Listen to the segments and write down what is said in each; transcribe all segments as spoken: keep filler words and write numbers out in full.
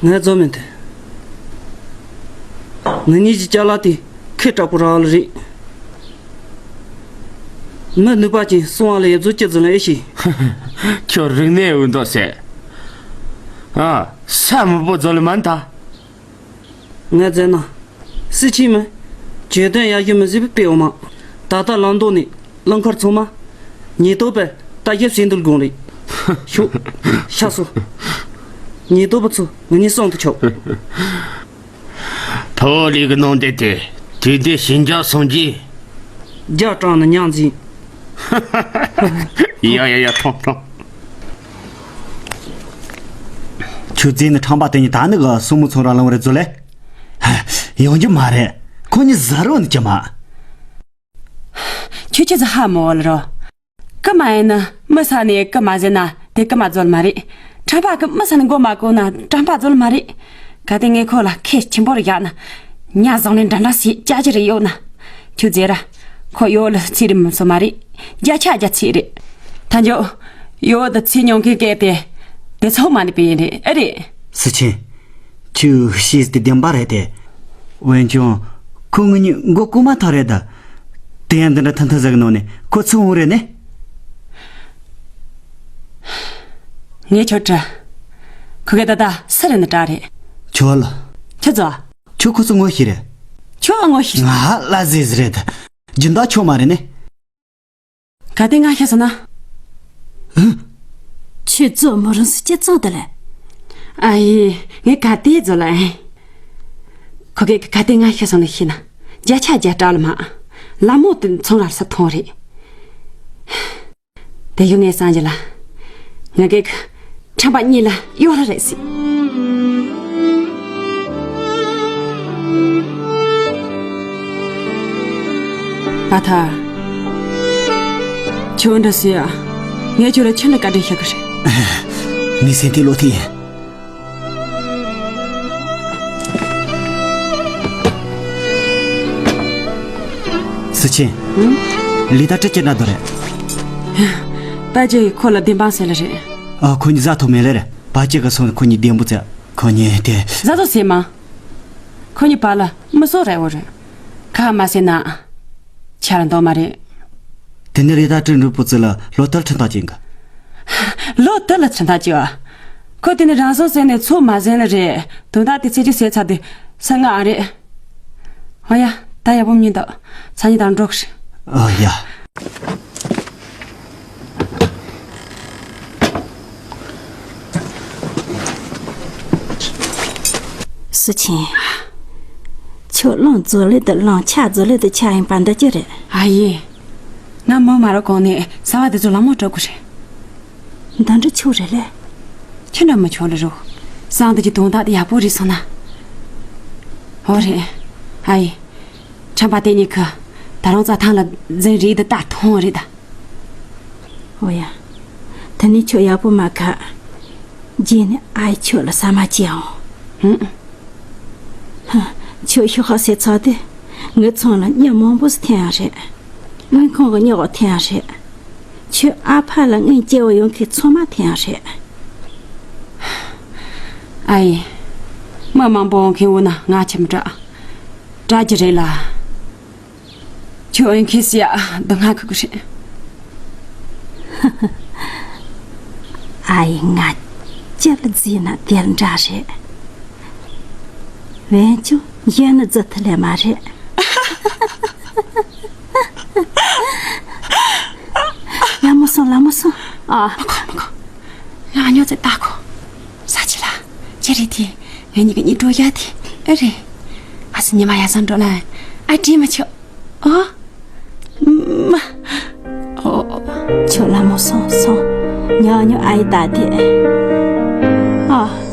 ངས་རྫོགས་མི་འདུག་ངེད་གཉིས་ཀྱི་ཅ་ལག་དེ་ཁེ་དྲག་པོ་རག་ལ་རེད། མི་ནུས་པ་ཅན་སོང་བ་ལ་ཡ་རྫོགས་ཀྱི་རྫོགས་ལ་ཨེ་ཤེས། ཁྱོད་རིག་གནས་འུ་མདོག་ཟེར། ཨ། ས་མི་པོ་རྫོགས་ལ་མ་ད། ངས་རྫོགས་ན། སི་ཆིན་མི། བྱེད་དོན་ཡག་ཤོས་མི་བཟོས་པའི་དཔེ་འོ་མ། ད་ལྟ་ལམ་མདོ་ནས་རླངས་འཁོར་ཚང་མ། ཉེན་རྟོག་པས་ལྟ་རྒྱབ་བྱེད་འདུག་དགོངས་རེད། ཤོག་ཤ་སོ། ཉེན་རྟོག་པ་ཚོ་ང་གཉིས་སྲུང་དུ་ཆོག་ཕོ་ལི་གི་ནང་དེ་དེ། དུས་དེ་ཞིན་ཅང་སོང་རྗེས། རྒྱ་དྲངས་ནས་ཉག་འཛིན། ཡ་ཡ་ཡ། ཐོང་ཐོང་། ཁྱོད་རྫས་ནི་ཁྲམ་པ་དེ་གཉིས་ད་ནི་གི་སྲུ་མོ་ཚོང་ར་ལངས་རེད་ཚོ་ལེ། ཡོང་རྒྱུ་མ་རེད། ཁོ་གཉིས་ཟ་རོ་ནི་ཀྱི་མ། ཁྱོད་ཁྱོད་ཟ་ཧ་མོ་ལ་རོ། ཀི་མ་ཡིན་ན་མི་ས་ནས་ཀི་མ་ཟེར་ན་དེ་ཀི་མ་རྫོགས་མ་རེད། ཁྲམ་པ་གི་མི་ས་ནས་མགོ་མ་གོ་ན་ཁྲམ་པ་རྫོགས་མ་རེད། གལ་ཏེ་ངས་ཁོ་ལ་ཁེ་ཆེན་པོ་རེ་བཞག་ན། ཉ་བཟང་ནས་འདྲ་འདྲ་ཞིག་ཅག་ཅི་རེ་ཡོད་ན། ཁྱོད་ཟེར་ར། ཁོ་ཡོད་ལ་ཚིག་རེ་མི་སོ་མ་རེད། བརྒྱ་ཆ་བརྒྱ་ཚིག་རེད། ཐ་འཇོག་ཡོད་དུ་ཚིག་ཉུང་མཁན་སྐད་དེ། དེ་ཚོ་མ་ནི་པའི་ཡིན་རེད་ཨེ་རེད། སི་ཆེན། ཁྱོད་ཤེས་དེ་བདེན་པ་རེད་དེ། འོན་ཀྱང་ཁོ་ངེད་གཉིས་མགོ་རྐུ་མ་ཐག་རེད་ད། དེ་ཡང་འདི་འདྲ་ཐུང་ཐུང་ཟིག་གི་ནང་ནས་ཁོ་ཚུར་འོང་རེད་ནི། ངས་ཁྱོད་དྲི། ཁོ་གེ་ད་ད་སུ་རེད་ནི་དྲ་རེད། ཁྱོད་ལ། ཁྱོད་ཚོ། ཁྱོད་ཁོ་ཚོ་ངོ་ཤེས་རེད། ཁྱོད་ངོ་ཤེས། ང་ལ་ཟེར་ཟེར་རེད་ད། སྦྱིན་བདག་ཁྱོད་མ་རེད་ནི། ག་དེ་ང་ཤེས་སོང་ན། ཨ། ཁྱོད་ཚོ་མོ་རང་སུ་སྐྱེ་ཚང་དེ་ལ། ཨ་ཡེ། ངས་ག་དེ་ཚོ་ལ་ཨེ། ཁོ་གེ་ག་དེ་ང་ཤེས་སོང་ན་ཤེས་ན། བརྒྱ་ཆ་བརྒྱ་སྐྲག་ལ་མ། ལ་མོ་དེ་ཚོང་ར་ས་ཐོང་རེད། དེ་ཡོད་ངས་སང་རྒྱ་ལ། ང་གེ་ཁྲམ་པ་གཉིས་ལ་གཡོ་ལ་རེད་སི། པ་ཐར། ཁྱོད་འདྲ་སུ་ཡ། ངས་ཁྱོད་ལ་ཆི་འདྲ་བཀའ་དྲིན་ཤེས་གི་རེད། ངས་སེམས་ཐིག་བློ་ཐིག་ཡིན། སི་ཆེན། ཨང་། ལི་ད་ཀྲི་ཅི་འདྲ་འདུག་རེད། པ་ཅེ་ཁོ་ལ་བདེན་པ་ཟེར་ལ་རེད། ཨ། ཁོ་གཉིས་ཟ་ཐུབ་མེད་ལེ་རེད། པ་ཅེ་གི་སོང་ཁོ་གཉིས་བདེན་པོ་བཙལ། ཁོ་གཉིས་དེ། ཟ་ཐུབ་ཟེར་མ། ཁོ་གཉིས་པ་ལ་མི་སོ་རེ་བོ་རེད། ཁ་མ་ཟེར་ན། ཆར་འདོགས་མ་རེད། དེ་ནས་རེ་ད་ཀྲི་འགྲུལ་པོ་ཙི་ལ་ལོ་ལྟར་ཁྲིམས་ཐག་བཅད་གི། ལོ་ལྟར་ལ་ཁྲིམས་ཐག་བཅད་བ། ཁོ་དེ་ནས་རང་སྲོག་ཟེར་ནས་ཚོད་མ་ཟིན་ལ་རེད། དོན་དག་དེ་ཚེ་གཅིག་ཟེར་ཚར་དུས་ས་ང་ཨ་རེད། ཨོ་ཡ། ད་ཡག་པོ་མྱི་འདུག་ཚ་ཉི་དང་འགྲོགས། ཨོ་ཡ། སུ་ཆེན། ཁྱོད་རླངས་རྫོགས་ལེ་དུ་རླངས་ཆ་རྫོགས་ལེ་དུ་ཆ་ཡིན་པ་འདི་ཅི་རེད། ཨ་ཡེ། ང་མོ་མ་རོ་གོང་ནས་ཟ་བ་དེ་ཚོ་ལ་མོ་སྤྲོད་དགོས་རེད། འདི་འདྲ་ཆོག་རེད་ལེ། ཁྱོད་འདྲ་མི་ཆོག་ལ་རོ། སང་དུ་གྱི་དོན་དག་དེ་ཡག་པོ་རེད་སོང་ན། ཨོ་རེད། ཨ་ཡེ། ཁྲམ་པ་དེ་གཉིས་ཀ་ད་རུང་རྩྭ་ཐང་ལ་འཛིན་རེད་དུ་ལྟ་ཐོང་རེད་ད། ཨོ་ཡ། དེ་ནས་ཁྱོད་ཡག་པོ་མ་ག་རྗེས་ནས་ཨའི་ཁྱོད་ལ་ཟ་མ་བྱེད་ཨང་། ཧུམ། ཧ། ཁྱོད་ཤོག་ཁ་ཟེར་ཚར་དུས་ངའི་ཚང་ལ་མྱི་མང་པོ་ཟིག་འཐེན་ཡ་རེད། དངུལ་ཁང་གི་མྱི་འོག་འཐེན་ཡ་རེད། ཁྱོད་ཨ་ཕ་ལ་དངུལ་སྐྱེལ་བ་ཡོང་མཁན་ཚང་མ་འཐེན་ཡ་རེད། ཨའི། མི་མང་པོ་འོང་མཁན་འོ་ན་ང་ཁྱིམ་དྲག་དྲག་གི་རེད་ལ། ཁྱོད་ཨེ་ཁེ་སི་ཡ་སྡུག་བསྔལ་ཁུག་གི་རེད། ཨའི་ང་ཅི་ལ་བརྫིས་ན་དེ་འདྲ་རེད། འོན་ཀྱང་གཞན་ནི་བརྫི་ཐུབ་ལེ་མ་རེད། ལ་མོ་སོང་ལ་མོ་སོང་། ཨ། མ་ཁོ་མ་ཁོ། ང་ཉོ་ཚེ་ད་ཁོ། ས་ཆི་ལ། ཅི་རེད་དེ། ངེད་གཉིས་ཀྱི་གཉིས་འགྲོ་ཡ་དེ། ཨེ་རེད། ཨ་སི་ཉི་མ་ཡ་སང་འགྲོ་ལ། ཨ་དྲིས་མ་ཆོག་ཨ། མ། ཨོ། ཁྱོད་ལ་མོ་སོང་སོང་། ཉོ་ཉོ་ཨའི་ད་དེ། ཨ།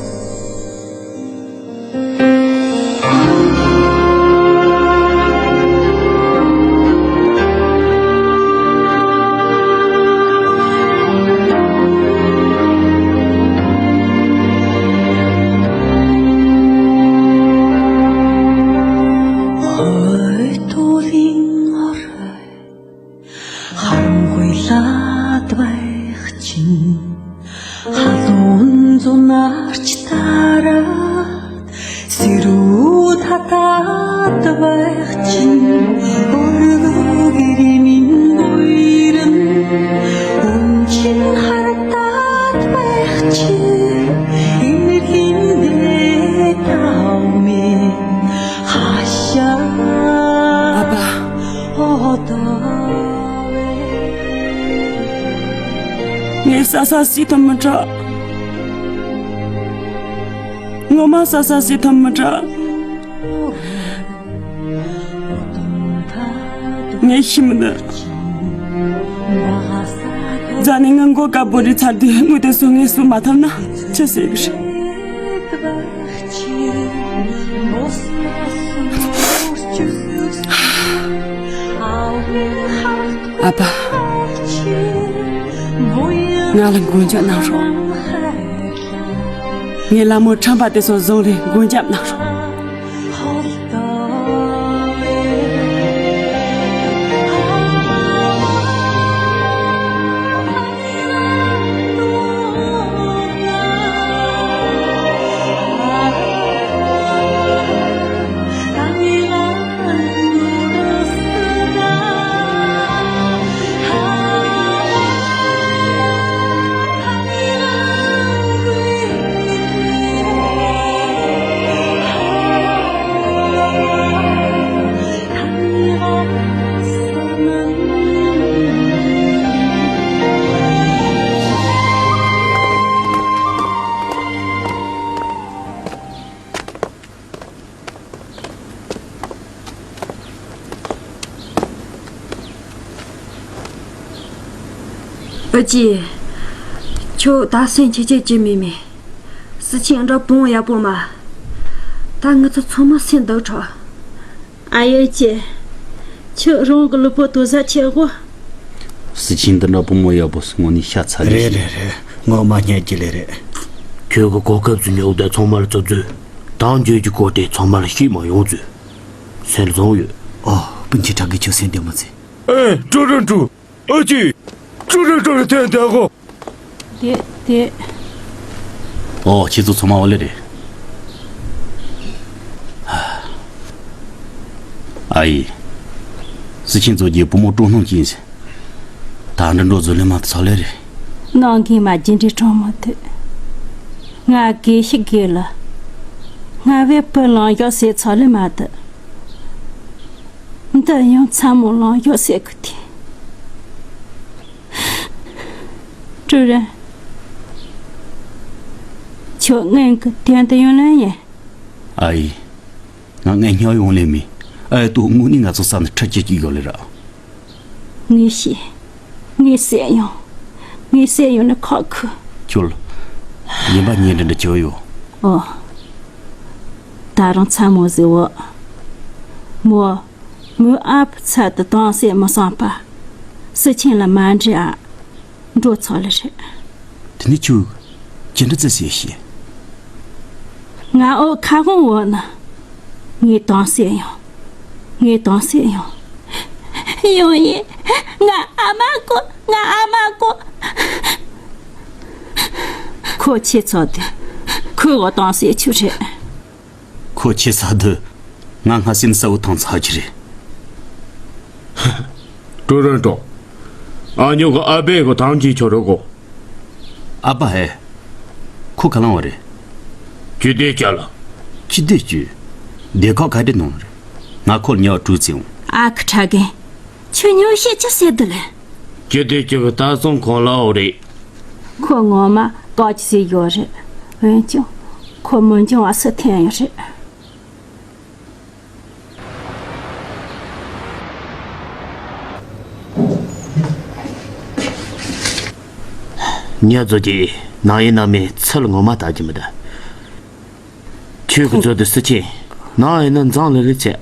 Харанхуйлаад байх чинь халуун зунаарч ཨ་ཕ། ངས་ས་ས་སྲིད་དུ་མི་སྐྲག་ངོ་མ་ས་ས་སྲིད་དུ་མི་སྐྲག་ངས་ཤི་མི་འདོད། རྫ་ནས་ངའི་མགོ་དཀར་པོ་རི་ཚར་དུས་དངུལ་དེ་ཚོ་ངས་གསོ་མ་ཐུབ་ན་ཅི་ཟེར་གི་རེད། ཨ་ཕ། ང་ལ་མགོན་སྐྱབས་གནང་རོགས། ངའི་ལ་མོ་ཁྲམ་པ་དེ་ཚོ་བཟུང་རེ་མགོན་སྐྱབས་གནང་རོགས། ཨ་ཅེ། ཁྱོད་ད་སེམས་ཁྱེར་ཁྱེར་ཅིག་མེད་མེད། སི་ཆིང་འདྲ་བུ་མོ་ཡག་པོ་མ། ད་ང་ཚོ་ཚང་མ་སེམས་སྡུག་དྲགས། ཨ་ཡེ་ཅེ། ཁྱོད་རང་གི་ལུས་པོ་དུ་ཟ་ཆེ་གོ། སི་ཆིང་འདི་འདྲ་བུ་མོ་ཡག་པོ་སི་ངོ་ནས་ཤ་ཚ་རེད་རེད་རེད། ངོ་མ་སྙད་ཀྱི་ལེ་རེད། ཁྱོད་ཀྱི་གོ་སྐབས་ཚུ་ཉོག་དེ་ཚང་མ་ལ་བཙུགས་མཛོད། དང་འཇོས་ཀྱི་སྐོར་དེ་ཚང་མ་ལ་ཤེས་མ་ཡོང་མཛོད། སེམས་བཟང་ཡོད། ཨོ། སྤུན་མཆེད་གྲགས་ཀྱི་ཁྱོད་སེམས་བདེ་མོ་ཚེ། ཨེ། ཀྲུའུ་རེན་ཀྲུའུ། ཨ་ཅེ། ཀྲུའུ་རེན་ཀྲུའུ་རེན་ཐེན་ཏེ་གོ། དེ་དེ། ཨོ། ཁྱེད་ཚོ་ཚང་མ་འོ་ལེ་རེད། ཨ་ཡེ། སི་ཆིང་ཚོ་གི་བུ་མོ་ཀྲུའུ་སྣང་ཅིན་ཟེར། ད་འདྲ་འགྲོ་བཟོ་ལེ་མ་ཚོ་ལེ་རེད། ནང་གི་མ་རྒྱུ་འབྲས་གྲོང་མོ་དུ། ང་དགེ་ཤི་དགེ་ལ། ང་བའི་བུ་ལང་ཡོག་སེ་ཚོ་ལེ་མ་དུ། འདི་ཡང་ཚ་མོ་ལང་ཡོག་སེ་གི་དེ། ཀྲུའུ་རེན། ཁྱོད་ངན་གི་དོན་དུ་ཡོང་ལེ་ཡིན། ཨ་ཡེ། ང་ངན་སྙམ་ཡོང་ལེ་མི། ཨ་ཡེ་ཏུ་དངོས་གནས་ང་ཚོ་ས་ནས་ཁྲི་སྐྱེ་སྐྱེ་ཡོད་ལེ་ར། ངས་ཤེས། ངས་བསད་ཡོང་། ངས་བསད་ཡོང་ནས་ཁག་ཁུ། ཁྱོད། ཡིན་པ་ཉེ་འདྲ་འདྲ་ཁྱོད་ཡོད། ཨོ། ད་རུང་ཚ་མོ་ཟེར་བོ། མོ། མོའི་ཨ་ཕ་ཚ་དུ་དང་བསད་མི་སང་པ། སི་ཆིང་ལ་མ་འདྲི་ཨ། འགྲོ་ཚར་ལེ་རེད། དེ་ནི་ཁྱོད། ཅི་འདྲ་ཙི་ཟེར་ཤེས། ང་འོ་ཁ་སྐོང་འོ་ན། ངས་དང་བསད་ཡོང་། ངས་དང་བསད་ཡོང་། ཡོང་ཡིན། ང་ཨ་མ་གོ། ང་ཨ་མ་གོ། ཁོ་ཁྱེད་ཚོ་དེ། ཁོས་འོ་དང་བསད་ཆུ་རེད། ཁོ་ཁྱེད་ས་དུ། ང་སྔ་སེམས་གསལ་བོ་ཐང་ཚ་གི་རེད། ཀྲུའུ་རེན་ཀྲོ། ཨ་ཉོ་གི་ཨ་བེ་གི་ཐང་ཅི་ཆོ་རོ་གོ། ཨ་ཕ་ཧེ། ཁོ་ག་ལང་བ་རེད། ཅི་སྡོད་ཅ་ལ། ཅི་སྡོད་ཅི། སྡོད་ཁག་ག་འདྲ་གནང་རེད། ང་ཁོ་ཉོ་གྲུ་ཚེ་འོང་། ཨ་ཁུ་ཁྲ་རྒན། ཁྱོད་ཉོ་བཤད་ཅི་ཟེར་འདི་ལ། ཅི་སྡོད་ཅི་གི་ལྟ་སོང་གང་ལ་འོ་རེད། ཁོ་ངོ་མ་བཀག་ཅི་ཟེར་ཡོད་རེད། འོན་ཀྱང་ཁོ་མི་འགྱང་བ་སུ་འཐེན་ཡོད་རེད། ཉ་ཛོ་ཀྱི་ནང་ཡིན་ནང་མིན་ཚུལ་ངོ་མ་ལྟ་རྒྱུ་མི་འདུག་ཁྱོད་ཀྱི་ཛོ་དུ་སི་ཆེ་ནང་ཡིན་ན་འཛང་ལི་ལི་ཚེ་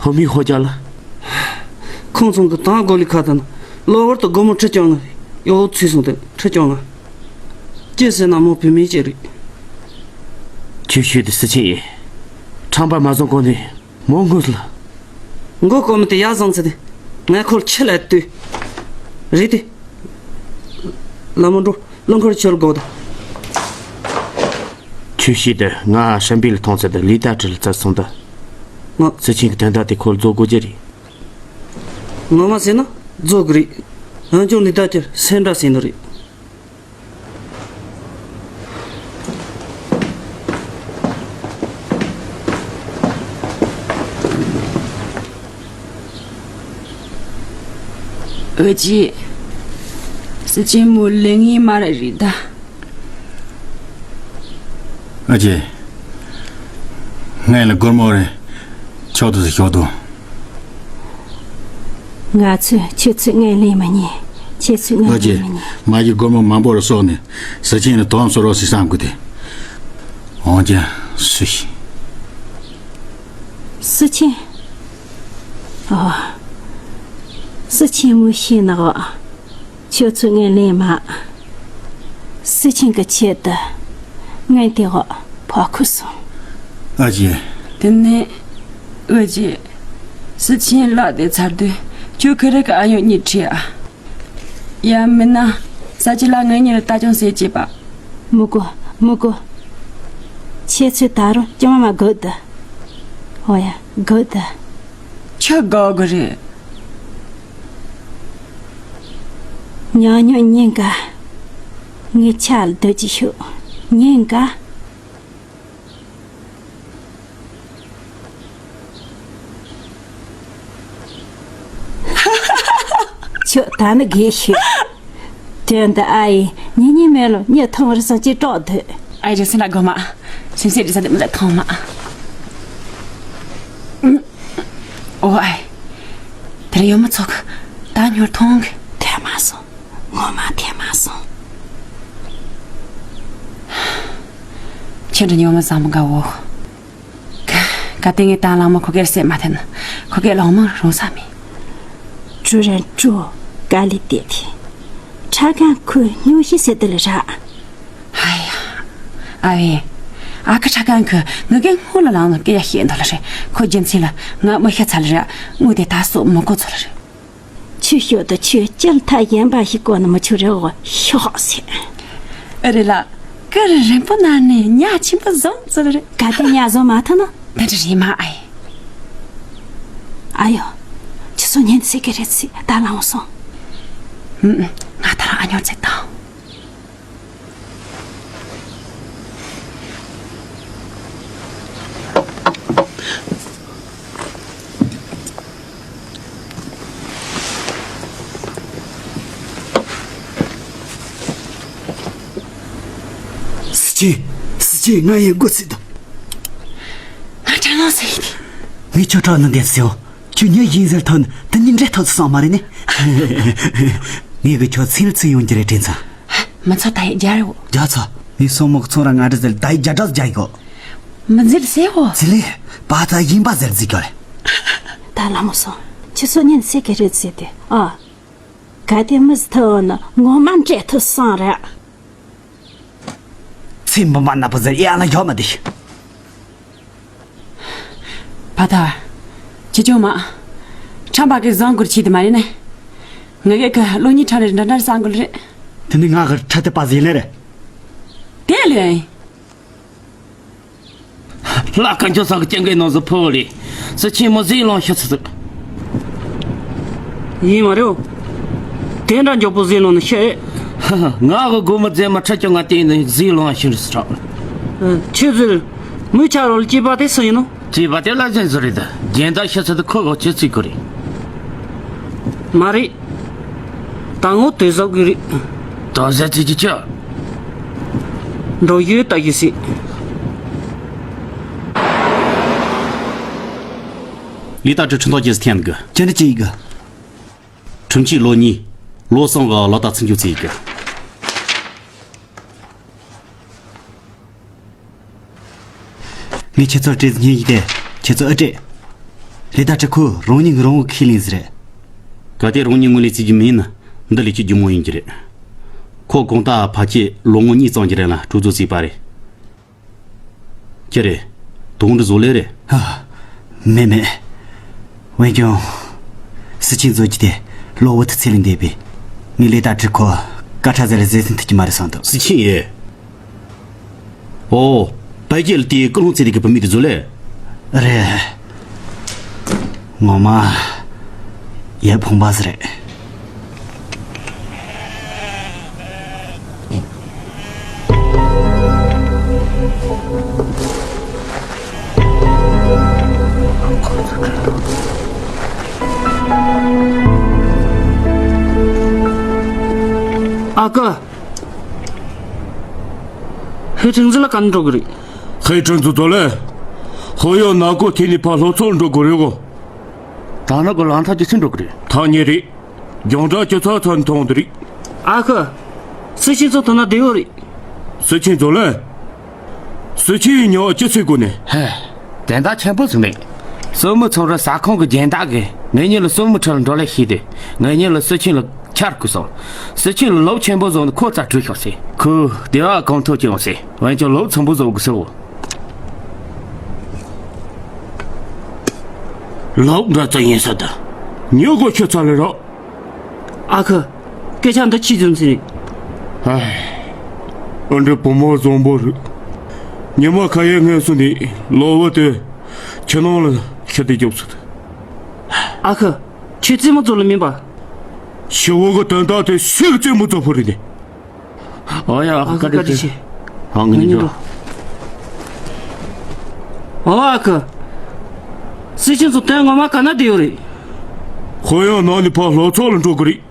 ཧོ་མི་ཧོ་ཀྱ་ལ། ཁོང་ཚང་གི་དང་གོ་ལི་ཁ་དང་གློ་བུར་དུ་སྒོ་མོ་ཁྲི་བཅོ་ལྔ་ཡོ་ཚུད་སོང་དུ་ཁྲི་བཅོ་ལྔ། ཅི་ཟེར་ན་མོ་བུད་མེད་ཅིག་རེད། ཁྱོད་ཤོད་དུ་སི་ཆེ་ཡིན། ཁྲམ་པ་མ་བཟང་གོ་ནི། མོ་ངུས་ལ། མགོ་སྐོར་མི་དེ་ཡར་བཟུང་ཚེ་དེ། ངས་ཁོར་ཁྲིད་ལ་ལྟོས། རེད་དེ། ལ་མོ་འགྲོ། རླངས་འཁོར་ཁྱོད་དགོས་དང་། ཁྱོད་ཤེས་དེ་ང་ཧྲན་པི་ལ་མཐོང་ཚེ་དེ་ལི་ཏ་ཁྲི་ལ་བཙལ་སོང་དེ། ང་། སི་ཆིང་གི་དོན་དག་དེ་ཁོར་རྫོགས་དགོས་ཀྱི་རེད། ངོ་མ་ཟེར་ན་རྫོགས་གི་རེད། འོན་ཀྱང་ལི་ཏ་ཁྲི་སེམས་འདྲ་ཟེར་ནི་རེད། ཨོ་ཅེ། སི་ཆེན་མོ་ལེ་ངའི་མ་ར་རེད་ད། ཨོ་ཅེ། ངས་ལ་སྒོར་མོ་རེ་ཆོག་ཏུ་ཟིག་ཤོག་དུ། ང་ཚོས་ཁྱོད་ཚོས་ངས་ལེན་མི་ཉན། ཁྱེད་ཚོས་ངས་ཨོ་ཅེ། ལེན་མི་ཉན། མ་གི་སྒོར་མོ་མང་པོ་རེ་གསོག་ནས་སི་ཆེན་ལ་དོམ་བཟོ་རོགས་ཟིག་བསམ་གི་དེ། འོང་ཀྱང་སུ་ཤི། སི་ཆེན། ཨོ། སི་ཆེན་མོ་ཤི་ནག་བ། ཁྱོད་ཚོས་ངས་ལེན་མ། སི་ཆེན་གྱི་ཆེད་དུ་ངས་དེ་འོག་ཕོ་ཁུ་སོང་། ཨ་ཅེ། དེ་ནས་ཨོ་ཅེ། སི་ཆེན་ལག་དེ་ཚར་དུས་ཁྱོད་ཁེ་རེ་གི་ཨ་ཡོ་གཉིས་ཁྲིད་ཨ། ཡང་མིན་ན་ས་ཅི་ལ་ངེད་གཉིས་ལ་ལྟ་སྐྱོང་ཟེར་བྱེད་པ། མི་དགོས། མི་དགོས། ཁྱེད་ཚོས་ད་རུང་ཅང་མ་དགོས་དུ། ཨོ་ཡ་དགོས་དུ། ཁྱོད་དགོས་གི་རེད། ཉོ་ཉོ་ཉན་ག་ངའི་ཆ་ལ་སྡོད་ཀྱི་ཤོག་ཉན་ག་ཁྱོད་ད་ནི་དགེ་ཤོས། དོན་དུ་ཨ་ཡེ་ཉི་ཉི་མེ་ལོ་མྱི་ཐོང་རི་སང་ཅི་དཀྲོག་འདོད། ཨ་ཡེ་རེ་སེ་ན་དགོ་མ། སེམས་སེ་རེ་ས་དེ་མི་ལ་ཐོང་མ། ཨོ་ཨ་ཡེ། དེ་རིང་ཡོང་མི་ཚོགས་ད་ཉོར་ཐོང་གི། དེ་མ་སོང་། ངོ་མ་དེ་མ་སོང་། ཁྱེད་འདྲ་ཉོ་མི་བཟང་མི་དགའ་བོ། ག་དེ་ངས་ད་ལང་མ་ཁོ་གེར་སེ་མ་ཐན། ཁོ་གེ་ལོང་མ་རུང་ས་མེད། ཀྲུའུ་རེན་ཀྲུའུ་དཀའ་ལས་དེ་དེ། ཁྲ་གང་ཁོས་སྨྱོ་ཤི་ཟེར་དེ་ལ་རག་ཨ་ཡ། ཨ་བེ། ཨ་ཁ་ཁྲ་གང་ཁོས་ངི་གེ་སྔོན་ལ་ལང་ནོ་སྐད་ཡ་ཤེས་འདོད་ལ་རེད། ཁོ་རྒྱུ་མཚན་ལ་ང་མི་ཤ་ཚ་ལ་རེད། དངུལ་དེ་ད་སོ་མི་གོ་ཚོ་ལ་རེད། ཆུ་ཤོད་དུ་ཆུ་སྤྱིར་མཐའ་གཞན་པ་ཞིག་གོ་ནི་མི་ཆུ་རེ་འོ་ཤོག་ཟེར། ཨ་རེ་ལ། ཀི་རི་རིང་པོ་ན་ནས་ཉ་ཆེན་པོ་བཟུང་ཚུལ་རེད། ག་དེ་ཉ་བཟུང་མ་ཐུབ་ན། འདི་འདྲ་རེད་མ་ཨ་ཡེ། ཨ་ཡོ། ཁྱི་སོ་ཉན་ཚེ་གི་རེད་ཚེ་ད་ལ་འོང་སོང་། ང་ད་རང་ཨ་ཉོ་ཚེ་དང་། སི་ཆེན། སི་ཆེན་ང་ཡི་མགོ་ཚིག་དང་། ང་དྲན་ལོང་ཟེར་གི་དེ། ངས་ཁྱོད་གྲོགས་ནི་འདེབས་སེའོ། ཁྱོད་ཉི་ཡིན་ཟེར་ཐོན་དེ་ཉིན་འདྲེ་ཐོག་སོང་མ་རེད་ནི། ངས་གི་ཁྱོད་ཚིལ་ཚིལ་ཡོང་གི་རེད་དྲན་ཚ། མི་ཚོ་ད་ཡི་རྒྱ་རེ་བོ། རྒྱ་ཚ། ངས་སོང་མོག་ཚོང་ར་ང་འདྲ་ཟེར་ད་ཡི་རྒྱ་འདྲ་རྒྱ་ཡི་གོ། མི་ཟེར་སེ་བོ། ཚིལ་ལེ། པ་ད་ཡིན་པ་ཟེར་ཟིག་ག་རེ། ད་ལ་མོ་སོང་། ཁྱི་སོ་ཉན་སེ་གི་རེད་ཟེར་དེ་ཨ། ག་དེ་མི་ཟི་ཐོ་ནི་ངོ་མ་འདྲེ་ཐུ་སང་རེད། ཚེ་འབུམ་པ་ན་པོ་ཟེར་ཡ་ལ་ཡོད་མ་དེ། བ་ད། ཅི་ཅོ་མ། ཁྲམ་པ་གི་བཟང་གུར་ཆི་དེ་མ་རེད་ནས། ང་གི་གི་ལོ་གཉིས་ཁྲམ་རེ་འདྲ་འདྲ་བཟང་གུར་རེད། དེ་ནི་ང་གི་ཁྲ་དེ་པ་ཟེར་ལེ་རེད། དེ་ལོས། ལ་ཀན་ཅོ་ས་གི་སྐྱེ་འགའི་ནང་ཟི་ཕོ་རེད། སི་ཆེན་མོ་ཟི་ལོང་ཤི་ཚི་ཚི། ཡིན་མ་རེད། དེ་འདྲ་མགྱོགས་པོ་ཟི་ལོང་ནི་ཤི། ང་གི་སྒོ་མི་རྫས་མ་ཁྲ་ཅོ་ང་དེ་ནི་ཟི་ལོང་ཤི་རི་སི་ཁྲག་ཁྱེད་ཚོས་མི་ཆ་རོལ་སྐྱེས་པ་དེ་སུ་ཡིན་ནོ། སྐྱེས་པ་དེ་ལ་ཟན་ཟི་རེད་ད། རྒྱན་ད་ཤི་ཚི་དུ་ཁོ་གོ་ཆེ་ཚི་གོ་རེད། མ་རེད། ད་ངོ་དེ་ཟོག་གི་རེད། ད་ཟེར་ཚི་ཅི་ཅི། འགྲོ་ཡོད་ད་ཡོད་སྲིད། ལི་ཏ་ཀྲི་ཁྲིན་ཐོག་ཅེས་ཐན་གི། ཅི་འདྲ་ཅི་ཡི་གི། ཁྲིམས་ཆད་ལོ་གཉིས། ལོ་གསུམ་གི་ལོ་ད་ཚིག་འཇུག་ཚིག་གི། ངས་ཁྱེད་ཚོར་སྤྲད་ཉན་ཡིན་ཏེ། ཁྱེད་ཚོ་ཨེ་སྤྲད། ལི་ཏ་ཀྲི་ཁོས་རང་ཉིད་རང་ངོ་ཁས་ལེན་ཟེར། གལ་ཏེ་རང་ཉིད་ངོས་ལེན་བྱེད་རྒྱུ་མིན་ན། འདི་ལས་ཀྱི་རྒྱུ་མོ་ཡིན་གྱི་རེད། ཁོ་གང་ལྟར་ཕལ་ཆེར་ལོ་ངོ་གཉིས་ཙམ་གྱི་རིང་ལ་གྲོས་ཚོགས་བརྩིས་པ་རེད། ཅི་རེད། དོན་འདི་བཟོ་ལེ་རེད། ཧ། མེད་མེད། འོན་ཀྱང་། སྲིད་ཆེན་ཚོ་གྱི་དེ་ལོ་བོ་དུ་ཚེ་ལས་འདས་པས། ངས་ལས་ད་ཁྲི་ཁོ་སྐད་ཆ་ཟེར་ལ་ཟེར་ཟིན་ཐུབ་ཀྱི་མ་རེད་བསམ་འདུག་སྲིད་ཆེན་ཡེ། ཨོ། བལ་རྒྱལ་དེའི་ཀུན་སློང་བརྩི་དེ་གི་བུད་མེད་དེ་ཚོ་ལས། རེད། ངོ་མ། ཡར་ཕོང་པ་ཟེར་རེད། ཨ་ཁུ། ཧེ་ཁྲིན་ཙི་ལ་ག་ནས་འགྲོ་གི་རེད། ཧེ་ཁྲིན་ཙི་ཙོ་ལེ། ཧོ་ཡོ་ན་ཀོ་ཐི་ནི་ཕ་ལྷོ་ཚོ་འགྲོ་གི་རེད་གོ། ད་ནག་གི་ལང་ཐག་ཅི་སེ་འགྲོ་གི་རེད། ཐག་ཉེ་རེད། རྒྱང་གྲགས་ཅི་ཚ་ཚ་མཐོང་དུ་རེད། ཨ་ཁུ། སི་ཆིན་ཚོ་དོ་ན་བསྡད་ཡོད་རེད། སི་ཆིན་ཚོ་ལེ། སི་ཆིན་ཉོ་ཅི་ཚེ་གོ་ནས། ཧེ། དན་ད་ཆེན་པོ་ཟིག་མེད། སོ་མི་ཚོང་ར་ས་ཁོངས་ཀྱི་རྒྱན་བདག་གིས་ངེད་གཉིས་ལ་སོ་མི་ཁྲི་ལ་འགྲོ་ལས་ཤེས་ཏེ། ངེད་གཉིས་ལ་སི་ཆིན་ལ་ཆར་བསྐུར་སོང་། སི་ཆིན་ལ་ལོབ་ཆེན་པོ་བཟོ་ནས་ཁོ་རྩ་བྲོས་ཤོག་ཟེར། ཁོས་བདེ་བ་གང་ཐོབ་ཀྱི་ཡོང་ཟེར། འོན་ཀྱང་ལོབ་ཚང་པོ་བཟོ་དགོས་ཟེར་བོ། ལོབ་འདྲ་ཙམ་ཡིན་ས་ད། ཉོ་དགོས་ཁྱོད་ཚ་ལེ་རོགས། ཨ་ཁུ། སྐད་ཆ་འདི་ཅི་ཙམ་ཟེར། ཧའི། ཨ་འདྲ་བུ་མོ་བཟང་པོ་རེད། ཉི་མ་ཁ་ཡའི་ངལ་གསོ་ནས་ལོ་བ་དེ་ཁྱི་ནང་ལ་ཤི་དེ་རྒྱུགས་སོང་། ཨ་ཁུ། ཁྱོད་རྩེད་མོ་རྩེ་ལ་མིན་པ། ཤི་བོ་གི་དོན་དག་དེ་སུས་རྩེད་མོ་རྩེ་ཕོ་རེད་དེ། ཨོ་ཡ། ཨ་ཁུ། བཀའ་དྲིན་ཆེ། ཨ་ངས་འགྲོ། ཨོ་ཨ་ཁུ། སི་ཆིན་ཚོ་དོན་ངོ་མ་ག་ན་བསྡད་ཡོད་རེད། ཁོ་ཡང་ནང་ནས་ཕར་ལྷོ་ཚོ་ལ་འགྲོ་གི་རེད།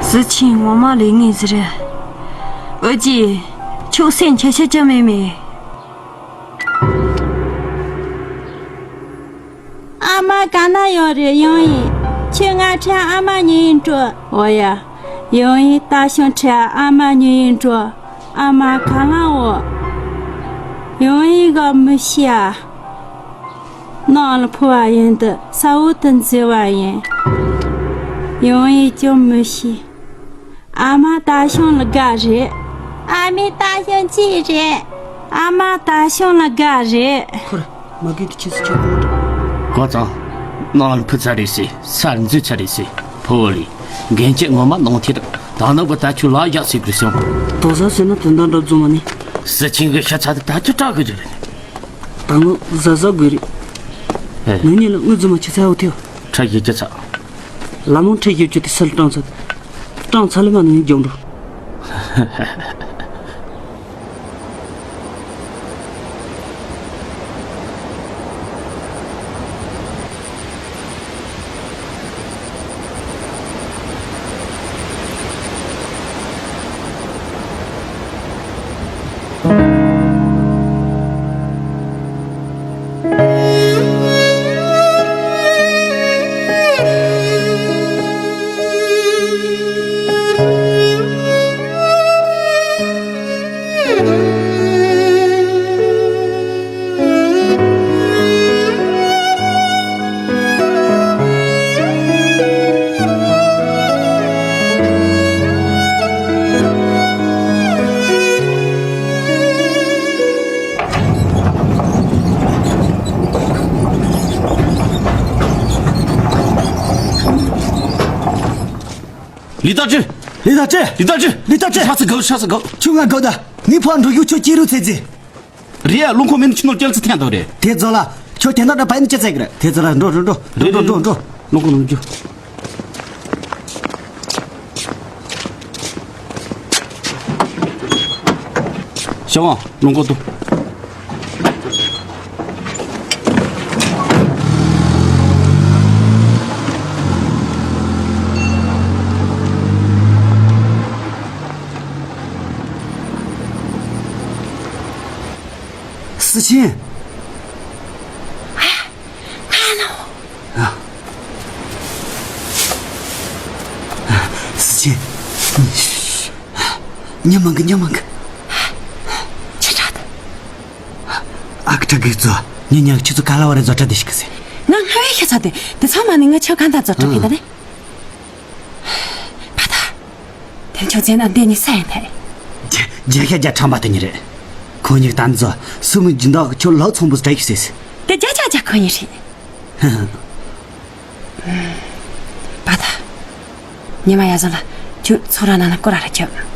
སི་ཆིན་ངོ་མ་ལས་ངན་ཟིག་རེད། ཨོ་ཅི། ཁྱོད་སེམས་ཆེ་ཆེ་ཅང་མེད་མེད། ཨ་མ་ག་ན་ཡོད་རེད། ཡང་ཡིན། ཁྱོད་ང་ཁྲིད་ཨ་མ་ཉེ་ཡིན་འགྲོ། འོ་ཡ། ཡང་ཡིན། ད་ཤོང་ཁྲིད་ཨ་མ་ཉེ་ཡིན་འགྲོ། ཨ་མ་ག་ལ་འོ། ཡང་ཡིན་ག་མི་ཤི་ཨ། ནང་ལ་ཕོ་བ་ཡིན་དུ་ས་འོག་ཏུ་འཛུལ་བ་ཡིན། ཡང་ཡིན་ཀྱང་མི་ཤི། ཨ་མ་ད་ཤོང་ལ་དགའ་རེད། ཨ་མའི་ད་ཤོང་ཅི་རེད། ཨ་མ་ད་ཤོང་ལ་དགའ་རེད། ཁོ་ར་མ་གི་དུ་ཁྱི་སུ་ཁྱི་ཁོ་ད། གོ་ཙང་། ནང་ལ་ཕུ་ཚ་རེད་སི་སར་འཛུལ་ཚ་རེད་སི། ཕོ་བོ་ལི། འགན་ཆེ་ངོ་མ་ནང་ཐེ་ར། ད་ནག་པ་ད་ཆུ་ལ་ཡག་སི་གི་སོང་། དོ་ས་སེ་ན་དོན་དག་འདྲ་རྫོང་མ་ནི། སི་ཆིན་གི་ཤ་ཚ་དེ་ད་ཆུ་དྲག་གི་རེད། ད་ངོ་ཟ་ཟ་དགོས་རེད། ཨེ། ངེད་གཉིས་ལ་དངུལ་རྫུན་མ་ཆི་ཚ་འོ་ཐེའོ། ཁྲ་ཞིག་ཅི་ཚ། ལ་མོ་ཁྲེ་ཞིབ་ཅུ་དེ་སལ་སྤྲང་ཚ། སྤྲང་ཚ་ལེ་མ་ནི་རྒྱང་འགྲོ། ལི་ཏ་ཅི། ལི་ཏ་ཅི། ལི་ཏ་ཅི། ལི་ཏ་ཅི། ཧྲ་སི་གོ། ཧྲ་སི་གོ། ཁྱོད་ང་གོ་ད། ངའི་ཕ་འགྲོ་ཡུལ་ཁྱོད་ཅི་རུ་ཚེ་ཚེ། རེད་ཡ། རླུང་ཁོག་མེད་ན་ཁྱི་ནོར་སྐྱེལ་ཚུལ་ཐན་ཐོག་རེད། དེ་ཚོ་ལ་ཁྱོད་དེ་འདྲ་འདྲ་བས་ནི་ཅི་ཚེ་གི་རེད། དེ་ཚོ་ལ་འགྲོ་འགྲོ་འགྲོ། རེད། འགྲོ་འགྲོ་འགྲོ། རླུང་ཁོག་ནང་རྒྱུ། ཤ་བ་རླུང་ཁོག་ཏུ། སི་ཆིན། ཨ། ང་ནོ། ཨ། སི་ཆིན། ཉི་མ་གི་ཉི་མ་གི། ཅི་འདྲ་ད། ཨ་ཁུ་ཁྲ་གི་ཚོ། ཉི་ཉག་ཁྱི་ཚོ་ག་ལ་བ་རེ་བཟོ་གྲྭ་དེ་ཞིག་གི་ཟེར། ང་སྔ་བའི་ཤ་ཚ་དེ་དེ་ཚང་མ་ནི་ང་ཆོ་གང་ད་བཟོ་གྲྭ་གི་ད་ནི། ཕ་ད། དེ་ཆོ་ཚེ་ན་འདི་ནི་ས་ཡིན་ཐལ། རྒྱ་རྒྱ་ཤ་རྒྱ་ཁྲམ་པ་དེ་ཉིད་རེད། ཁོ་གཉིས་ད་ཚོ་སུ་མི་སྦྱིན་བདག་གི་ཁྱོད་ལག་ཚོང་པོ་སྤྲད་ཤི་ཟེར། དེ་རྒྱ་རྒྱ་རྒྱ་ཁོ་གཉིས་རེད། ཧ་ཧ། པ་ད། ཉི་མ་ཡ་ཟོ་ལ་ཁྱོད་ཚོ་ར་ན་ན་སྐོར་ར་ར་ཁྱོད།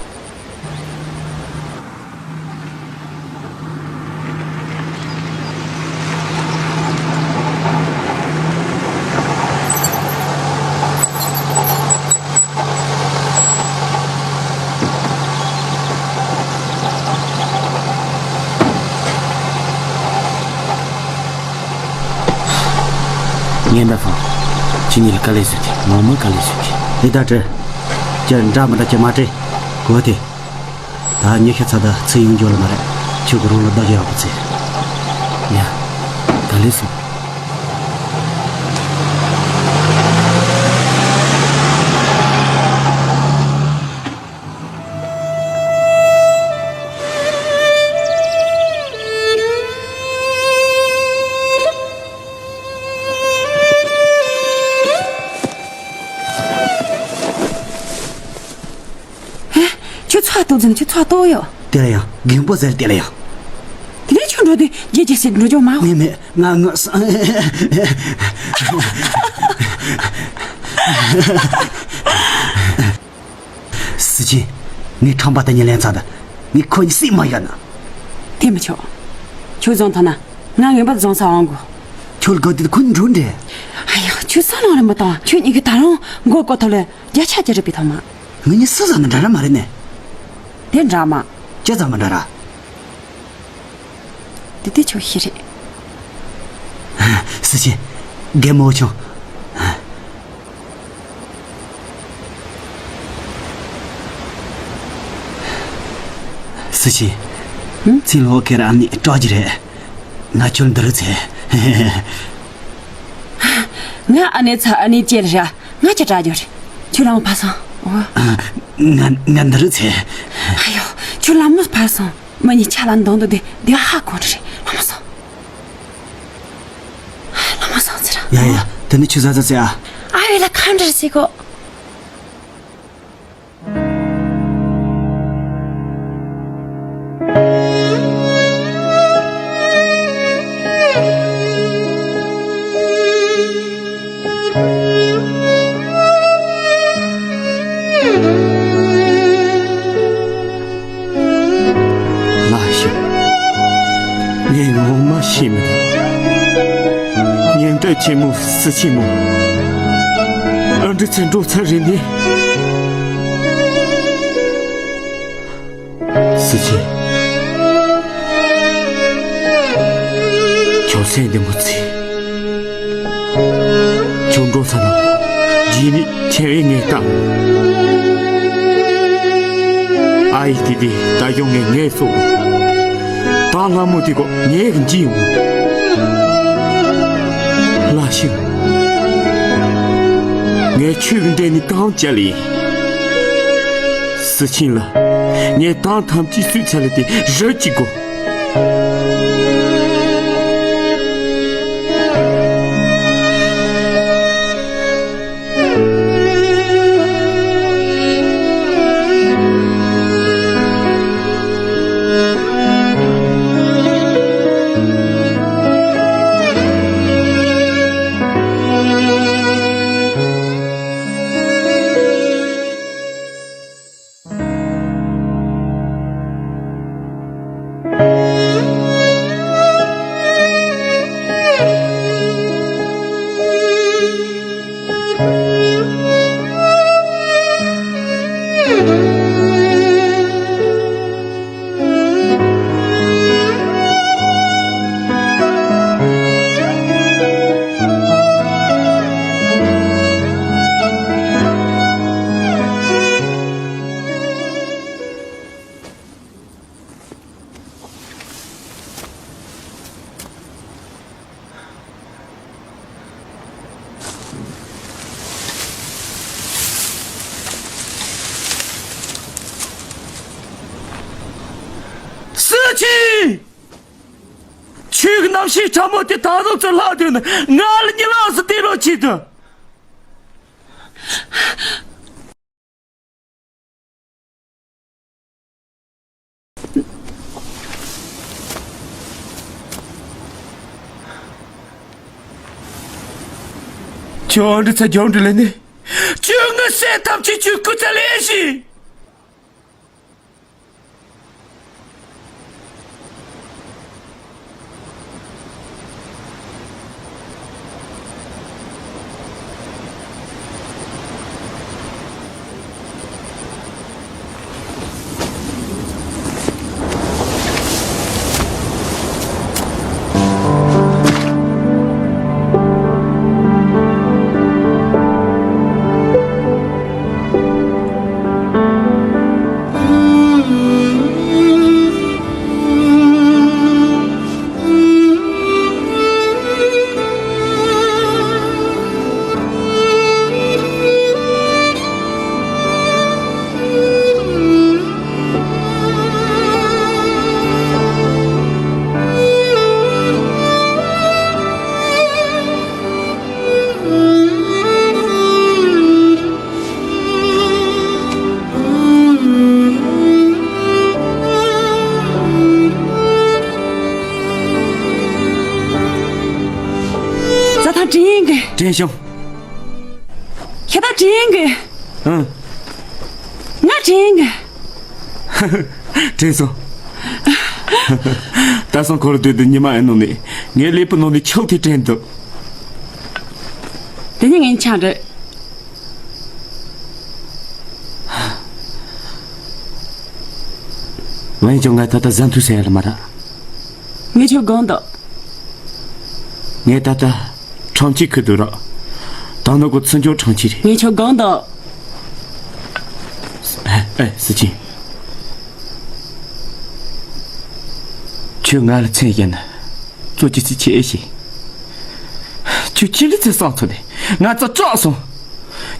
ངན་པ་ཕང་། ཁྱེད་གཉིས་ལ་དཀའ་ལས་བཟོས་ཏེ་མང་མང་དཀའ་ལས་བཟོས་ཏེ། འདི་ལྟར་དྲི། ཁྱེད་འདྲ་མི་འདྲ་ཁྱེད་མ་དྲི། གོ་དེ། ད་ཉི་ཤུ་ཚ་ད་ཚུར་ཡོང་རྒྱུ་ལ་མ་རེད། ཁྱོད་ཀྱི་རང་ལ་བདག་ཡག་པོ་བྱེད། ཡ། ད་ལས་སོང་། ཁྱོད་ཚོགས་གཏོགས་ཟིན། ཁྱོད་ཚོགས་གཏོགས་ཡོད། དེ་ལ་ཡང་རྒན་པོ་ཟེར། དེ་ལ་ཡང་། དེ་ནས་ཁྱོད་འགྲོ་དུས་རྒྱལ་རྒྱལ་ཟེར་འགྲོ་རྒྱུ་མ། མེད་མེད། ང་ངོ་། སི་ཆེན། ངས་ཁྲམ་པ་དེ་གཉིས་ལེན་ཚར་ད། ངས་ཁོ་གཉིས་བསད་མ་ཡོད་ན། དེ་མི་ཆོག་ཁྱོད་བཟུང་ཐུབ་ན་ང་ངན་པ་བཟུང་ས་འོང་གོ། ཁྱོད་དགོས་དུས་ཁོ་གཉིས་འགྲོ་འདྲེ། ཨ་ཡ། ཁྱོད་བསམ་བློ་རེ་མ་བཏང་། ཁྱོད་གཉིས་ཀྱིས་ད་རུང་མགོ་སྐོར་ཐོག་ལ་བརྒྱ་ཆ་བརྒྱ་རེ་བི་ཐོག་མ། ངེད་གཉིས་སུ་ཙམ་ན་འདྲ་ར་མ་རེད་ནས། དེ་འདྲ་མ། ཅི་ཙམ་མ་འདྲ་ར། དེ་དེ་ཆོག་ཤི་རེད། སི་ཆེན། རྒན་མོ་ཆུང་། སི་ཆེན། ཧུམ། ཚིག་ལོག་ཁེར་ཨ་ནི་སྐྲག་གི་རེད། ང་ཁྱོད་འདི་རུ་ཚེ། ང་ཨ་ནེ་ཚ་ཨ་ནེ་ཅེར་ར། ང་ཅི་དྲག་རྒྱུ་རེད། ཁྱོད་ལམ་ཕར་སོང་། འོ། ང་ང་འདི་རུ་ཚེ། ཨ་ཡོ། ཁྱོད་ལམ་མོ་ཕར་སོང་། མི་གཉིས་ཆ་ལ་འདང་དུ་དེ་དེ་ཧ་གོ་རེད། ལམ་མོ་སོང་། ལམ་མོ་སོང་ཟེར། ཡ་ཡ། དེ་ནི་ཁྱོད་ཟ་ཟ་ཟེ་ཨ། ཨ་ཡོ་ལ་ཁམ་འདྲ་ཟེ་གོ། ལགས་ཤོག་ངས་ངོ་མ་ཤེས་མི་འདུག་ཉེན་རྟོག་ཆེན་མོ་སི་ཆེན་མོ། ཨ་འདྲི་ཚེ་འགྲོ་ཚར་རེད་ནི། སི་ཆེན། ཁྱོད་སེམས་བདེ་མོ་བྱེད། ཁྱོད་འགྲོ་ས་ན་རྗེས་ནི་ཁྱེད་ངས་བལྟ། ཨ་ཡི་དེ་དེ་ད་ཡོང་ངས་ངས་སོ། ད་ལྷ་མོ་དེ་གོ་ངས་གི་འཇིག་ཡོང་། ལ་ཤི། ངས་ཆོས་གི་འདྲེ་ནི་གང་བྱ་ལེ། སི་ཆིན་ལ། ངས་དང་ཐམས་ཅད་སུས་ཚ་ལེ་དེ་རི་གཅིག་གོ། སི་ཆིན། ཆོས་ཀྱི་རྣམ་ཤེས་ཕྲ་མོ་དེ་ད་དུང་ཚུར་ལྷག་དུས་ནི་ང་ལ་གཉིད་ལམ་སུ་བསྡད་རོགས་བྱེད་དོ། ཁྱོད་འདི་ཚ་རྒྱང་འདྲི་ལེ་ནི། ཁྱོད་ངའི་སེམས་ཐམས་ཅད་ཁྱོད་སྐུ་ཚ་ལེན་ཞིང་། དྲན་གི། དྲན་བྱུང་། ཤ་སྟག་དྲན་གི། ཨང་། ང་དྲན་གི། དྲན་སོང་། ད་སང་ཁོ་ར་དུས་དུ་ཉི་མ་ཨེ་ནོ་ནི་ངའི་ཀླད་པའི་ནང་ནས་ཁྱོད་དེ་དྲན་འདུག། དེ་ནི་ངའི་ཆང་རེད། ཝན་ཅོ་ང་ད་ལྟ་ཟ་འཐུང་ཟེར་ཡ་ལ་མ་ར། ངས་ཁྱོད་དགོངས་འདུག། ངས་ད་ལྟ་ཁྲང་ཆི་ཁུ་དུ་ར། ད་ནོ་གོ་ཚུན་ཅོ་ཁྲང་ཆི་རེད། ངས་ཁྱོད་དགོངས་འདུག། ཨེ་ཨེ་སི་ཆིན། ཁྱོད་ང་ལ་མཚན་བཤད་ན་ཙོ་ཅི་ཙི་ཆེ་ཨེ་ཤེས། ཁྱོད་ཅི་ལི་ཚེ་སང་ཚོ་ནས་ང་ཙ་ཅག་སོང་།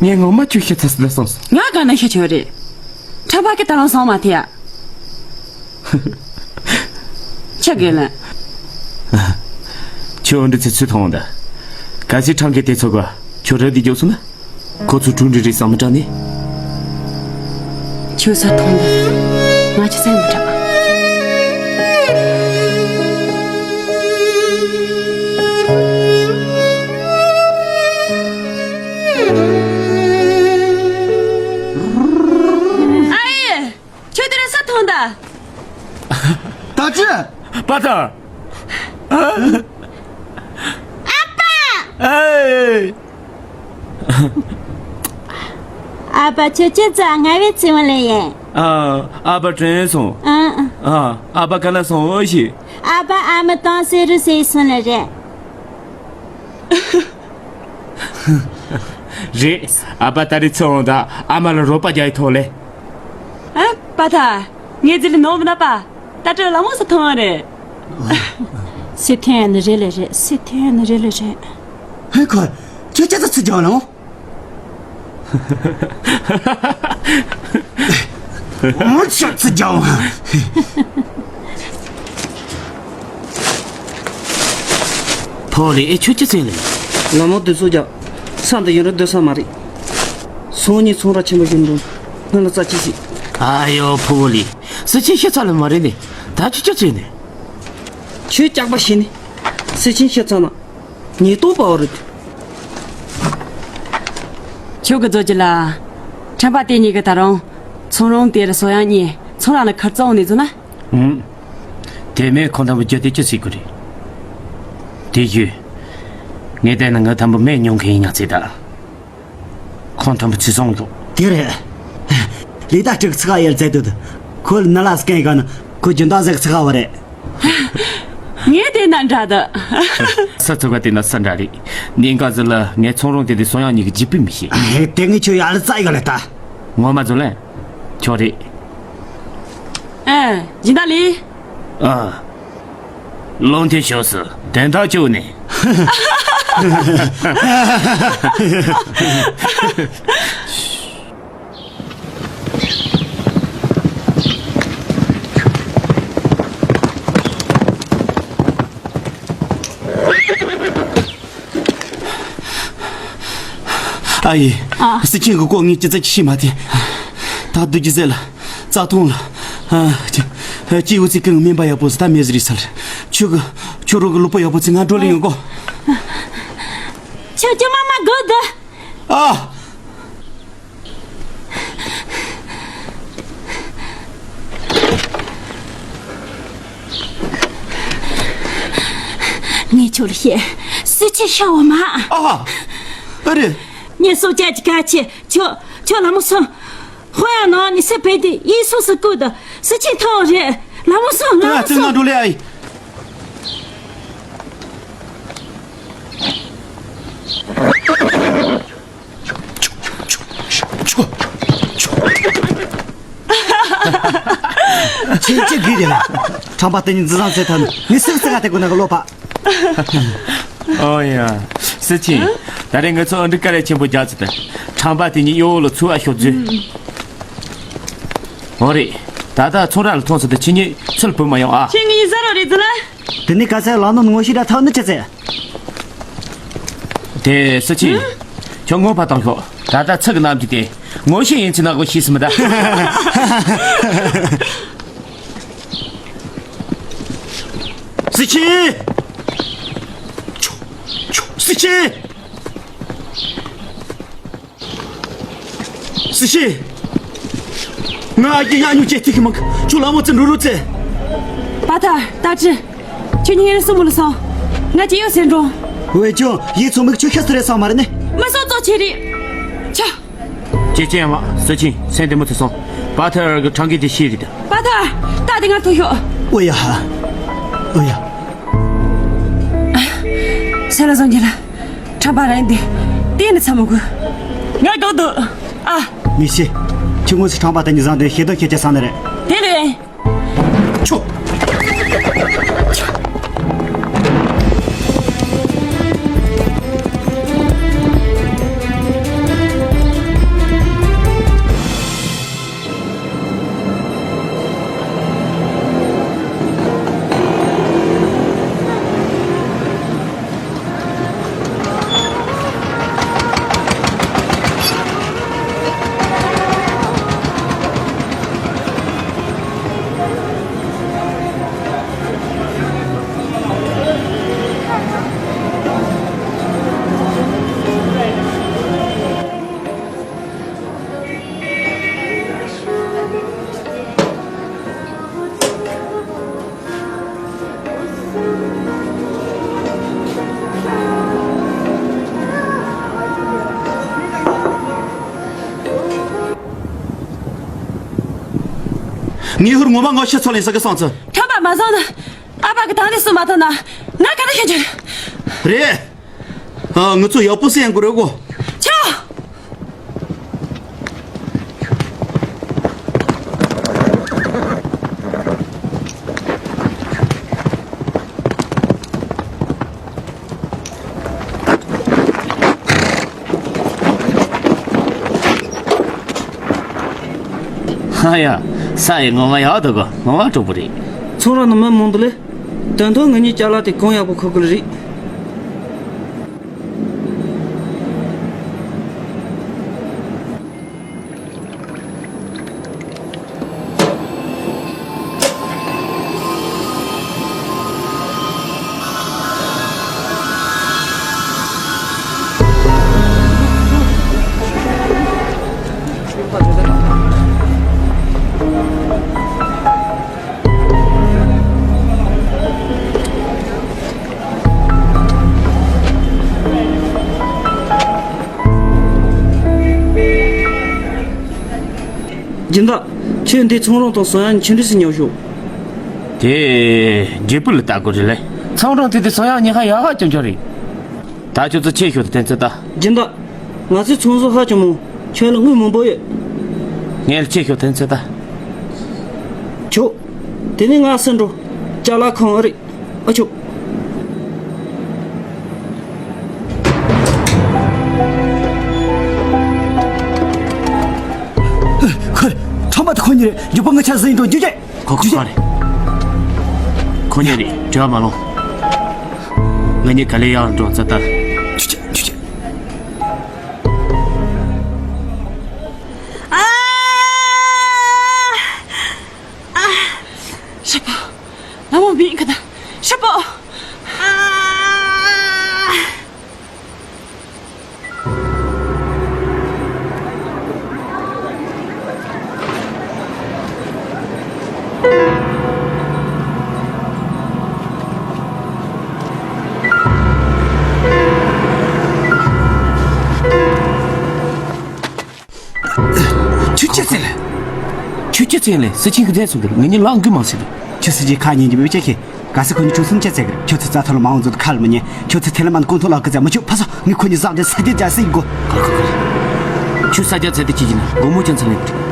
ངས་ངོ་མ་ཁྱོད་ཤི་ཚ་སི་ལ་སོང་སོང་། ང་ག་ན་ཤི་ཆོད་རེད། ཁྲ་པ་གི་ད་རང་སང་མ་ཐེ་ཡ། ཆ་གེ་ལ། ཁྱོད་འདི་ཚེ་ཚུད་ཐོང་ད། ག་སི་ཁྲང་གི་དེ་ཚོ་ག་ཁྱོད་རེད་དེ་རྒྱོབ་སོང་ན། ཁོ་ཚོ་གྲུ་འདྲི་རེད་བསམ་མི་དྲག་ནི། ཁྱོད་ས་ཐོང་ད། ང་ཆི་སེམས་མི་དྲག། ཨ་ཡེ། ཁྱོད་དེ་ར་ས་ཐོང་ད། ད་ཅི། པ་ཐང་། ཨ་ཨ་ཕ། ཨེ། ཨ་ཕ་ཁྱོད་ཁྱེད་ཚོ་ང་བའི་ཚེ་བ་ལེ་ཡེ། ཨ་ཨ་ཕ་དྲན་སོང་། ཨ་ཨ་ཨ་ཨ་ཕ་ག་ན་སོང་ཨོ་ཤི། ཨ་ཕ་ཨ་མ་དང་སེ་རུ་སེ་སོང་ལེ་རེད། རེད། ཨ་ཕ་ད་རེས་ཚེ་འོང་ད་ཨ་མ་ལ་རོགས་པ་རྒྱག་ཡི་ཐོག་ལེ། ཨ་པ་ཐ། ངས་ཟི་ལི་ནོར་མི་ན་པ། ད་ཀྲི་ལ་མོ་སུ་ཐོང་རེད། སི་ཐན་ནི་རེད་ལེ་རེད། སི་ཐན་ནི་རེད་ལེ་རེད། ཧེ་ཁོ། ཁྱོད་ཅི་ཙི་ཙི་རྒྱག་ལ། ཨོ་ཅི་ཙི་རྒྱག་ཕོ་ལི་ཨེ་ཁྱོད་ཅི་ཟེར་ལེ། ལ་མོ་དུས་ཚོད་རྒྱག་ས་འདི་ཡོད་རེད་སྡོད་ས་མ་རེད། སོང་ཉིན་ཚོང་ར་ཆེན་པོ་ཡིན་འགྲོ། ང་ལ་རྩ་ཆེ་ཟིག་ཨ་ཡོ་ཕོ་བོ་ལི། སི་ཆིན་ཤི་ཚར་ལ་མ་རེད་ནི། ད་ཁྱོད་ཅི་ཟེར་ནི། ཁྱོད་སྐྱག་པ་ཤི་ནི། སི་ཆིན་ཤི་ཚར་ན། ཉེས་རྟོག་པ་བ་རེད། ཁྱོད་ཀྱི་རྫོ་རྒྱུ་ལ། ཁྲམ་པ་དེ་གཉིས་ཀྱི་ད་རུང་། ཚོང་རོང་དེར་སོ་ཡང་གཉིས་ཚོང་ར་ལ་ཁར་རྩ་འོང་ནས་བཟོ་ན། ཨུམ། དེ་མིན་ཁོང་དམ་པོ་རྒྱུ་དེ་ཅི་ཟིག་གི་རེད། དེ་ཡོད། ངས་བལྟས་ན་ང་དམ་པོ་མེད་མྱོང་མཁན་ཡིན་ཡང་ཚེ་ད། ཁོང་དམ་པོ་ཚེ་སོང་འདུག་དེ་རེད། ལི་ད་ཀྲིག་ཚིག་ཡར་ཚད་དུ། ཁོ་ལ་ན་ལ་སྐད་ག་ན་ཁོ་རྒྱུན་དག་ཟེག་ཚིག་བ་རེད། ངས་དེ་ན་འདྲ་ད། ས་ཚུགས་པ་དེ་ན་ས་འདྲ་རེད། ནིང་ག་ཟི་ལ་ངས་ཚོང་རོང་དེ་དེ་སོང་ཡང་གཉིས་ཀྱི་རྒྱུ་པི་མི་ཤེས། དེ་ངས་ཁྱོད་ཡར་ལ་རྩ་ཡོད་ལ་ད། ངོ་མ་ཚོ་ལན། ཁྱོད་རེད། ཨ། སྦྱིན་བདག་ལི། ཨ། ལོང་ཐེ་ཤོ་སི་དན་ཐག་ཆོད་ནས། ཨ་ཡེ། ཨ། སི་ཆེན་གི་ལྐོག་ངས་ཅི་ཙི་ཅི་ཤེས་མ་དེ། ད་སྡུག་གི་ཟེར་ལ། རྩ་ཐོང་ལ། ཨ། ཅི། ཅི་འུ་ཚི་གང་མིན་པ་ཡག་པོ་ཟི་ད་མེ་ཟི་རི་སལ། ཁྱོད་གི། ཁྱོད་རང་གི་ལུག་པ་ཡག་པོ་ཚི་ང་འགྲོ་ལེ་ཡོང་གོ། ཁྱོད་ཁྱོད་མ་མ་དགོས་དོ། ཨ། ངས་ཁྱོད་ལ་བཤད། སུ་ཆེ་ཤ་བ་མ། ཨ། ཨ་རེ། ངས་སོ་ཅག་གི་ཁ་ཆེ་ཁྱོད་ཁྱོད་ལ་མོ་སོང་། ཧོ་ཡ་ནང་ནི་སེ་བེ་དེ་ཡིན་སོ་སུ་ཀུ་དུ་སུ་ཆེ་ཐང་རེད། ལ་མོ་སོང་། ལ་མོ་སོང་། ང་འགྲོ་ལེ་ཨ་ཡིན། ཁྱེད་ཅི་དགོས་རེད་ལ། ཁྲམ་པ་དེ་ཉིད་འཛི་བཟང་ཟེར་ཐལ། ངས་སིག་སིག་ག་དེ་ཀོ་ན་ག་ལོ་པ། ཨོ་ཡ། སི་ཆིན། ད་རེས་ང་ཚོ་ཨ་འདྲི་ཀ་རེ་ཆེན་པོ་རྒྱག་ཚུལ་དུ། ཁྲམ་པ་དེ་ཉིད་གཡོ་ལ་ཚུར་ཨ་ཤོག་རྫུས། ཨོ་རེད། ད་ལྟ་ཚོང་ར་ལ་ཐོན་ཚུལ་དུ་ཁྱེད་ཉིད་ཚུར་བུད་མ་ཡོང་ཨ། ཁྱེད་ངའི་ཟ་རོ་རེད་ཟི་ལ། དེ་ནས་ག་ཚད་ལ་ནོ་ངོ་ཤེས་ར་ཐག་ནི་ཅི་ཚད། དེ་སི་ཆིན། ཁྱོད་ངོ་ཕ་བཏང་ཤོག་ད་ལྟ་ཚིག་གི་རྣམ་འགྱུར་དེ་ངོ་ཤེས་ཡིན་ཚེ་ན་གོ་ཤེས་སི་མི་ད། སི་ཆིན། ཆོ། ཆོ། སི་ཆེ། སི་ཆེ། ང་ཨ་ཀྱི་ཡ་ཉུ་ཅེ་ཐིག་མང་ཁྱོད་ལ་མོ་ཙི་འགྲོ་རུ་ཙེ། པ་ཐར་ད་ཅི། ཁྱོད་ཉིན་རེ་སུ་མུ་ལ་སོང་། ང་ཅི་ཡོད་སེ་འགྲོ། ཝེ་ཅོ་ཡི་ཚོ་མིག་ཆུ་ཤ་སི་རེ་སོང་མ་རེད་ནི། མ་སོ་ཙོ་ཆེ་རེད། ཆ། ཅེ་ཅེ་མ་སི་ཆིན་སེམས་བདེ་མོ་ཚུལ་སོང་། པ་ཐར་གི་ཁྲང་གི་དེ་ཤི་རེད། པ་ཐར་ད་དེ་ང་ཐུག་ཤོག་ཨོ་ཡ། ཨོ་ཡ། སེ་ལ་སོང་གི་ལ། ཁྲམ་པ་རང་དེ་དེ་ནི་ཚ་མོ་གུ། ང་གང་དུ། ཨ། མི་ཤེས། ཁྱི་ངོས་སུ་ཁྲམ་པ་དེ་ཉི་བཟང་དེ་ཤེས་དོན་ཁྱེད་ཀྱི་སང་ནི་རེད། དེ་ལས། ཆོ། ངའི་ཧུར་ངོ་མ་ངོ་ཤེས་ཚོ་ལེན་ས་གི་སོང་ཚུལ། ཁྲམ་པ་མ་བཟང་ན། ཨ་ཕ་གི་ཐང་ནས་སུ་མ་ཐོན་ན། ང་ག་ད་ཤེས་ཀྱི་རེད། ཨ། ང་ཚོ་ཡག་པོ་སེ་ཡང་གོ་རེ་གོ། ཆོ། ཨ་ཡ། ས་ཡི་ངོ་མ་ཡག་འདུག་གོ། ངོ་མ་སྤྲོ་པོ་རེད། ཚོང་ར་ནང་མི་མང་འདུག་ལེ། དོན་ཐོག་ངེད་གཉིས་ཅ་ལག་དེ་གང་ཡག་པོ་ཁུར་དགོས་རེད། སྦྱིན་བདག་ཁྱོད་འདི་ཚོང་རོང་དང་ཟོན་ཡང་ཆུང་འདྲིས་སུ་ཉོ་ཤོག་དེ་རྒྱལ་པོ་ལ་ལྟ་དགོས་རེད་ལེ། ཚོང་རོང་དེ་དེ་ཟོན་ཡང་ཉི་ཤ་ཡག་ག་ཅུང་ཅུང་རེད། ད་ཁྱོད་ཚོ་ཆེ་ཤོས་དེ་དེ་ཚོ་ལྟ། སྦྱིན་བདག་ང་ཚོའི་ཚོང་ཟོག་ཧ་ཅང་མང་། ཁྱོད་ལ་དངུལ་མང་པོ་ཡོད། ངས་ལ་ཆེ་ཤོས་དེ་ཚོ་ལྟ། ཆོག་དེ་ནས་ང་སུ་འགྲོ། ཅ་ལག་ཁང་ཨ་རེད། ཨ་ཆོག་ཁོ། ཁྲམ་པ་དེ་ཁོ་གཉིས་རེད། རྒྱུ་པ་ང་ཆ་ཟིན་འགྲོ་རྒྱུ་རེད། ཁོ་ཁོ་ཁོ་རེད། ཁོ་གཉིས་རེད། བྲེལ་བ་མ་ལོངས། ང་གཉིས་ག་ལེ་ཡག་འགྲོ་ཙ་ད། ཆུ་ཆེ་ཆུ་ཆེ། ཨ། ཨ། ཧྲི་པོ། ལ་མོ་མིན་ག་ད། ཧྲི་པོ། ཨ། ཁྱོད་ཅི་ཟེར་ལེ། ཁྱོད་ཅི་ཟེར་ལེ། སི་ཆིན་གི་མཚན་སོང་གི་ང་གཉིས་ལག་འགུལ་མང་ཟེར་ལེ། ཁྱོད་སི་ཆིན་ཁ་ཉན་གྱི་མི་བྱེད་ཁྱེད། ག་སི་ཁོ་གཉིས་ཆུང་སུམ་ཅི་ཟེར་གི་རེད། ཁྱོད་ཚོ་རྩ་ཐོ་ལ་མ་འོང་ཚོད་ཁ་ལ་མི་ཉན། ཁྱོད་ཚོ་ཐེ་ལ་མ་ནི་གོང་ཐོག་ལག་གི་ཟ་མི་ཆོག་ཕ་སོ་ངས་ཁོ་གཉིས་ཟག་དེ་ས་རྒྱ་ཇ་སི་གོ། ཁྱོད་ས་རྒྱ་ཚད་དེ་ཅི་ཡིན་ན་སྒོ་མོ་ཅན་ཚ་ལེན་གི་རེད།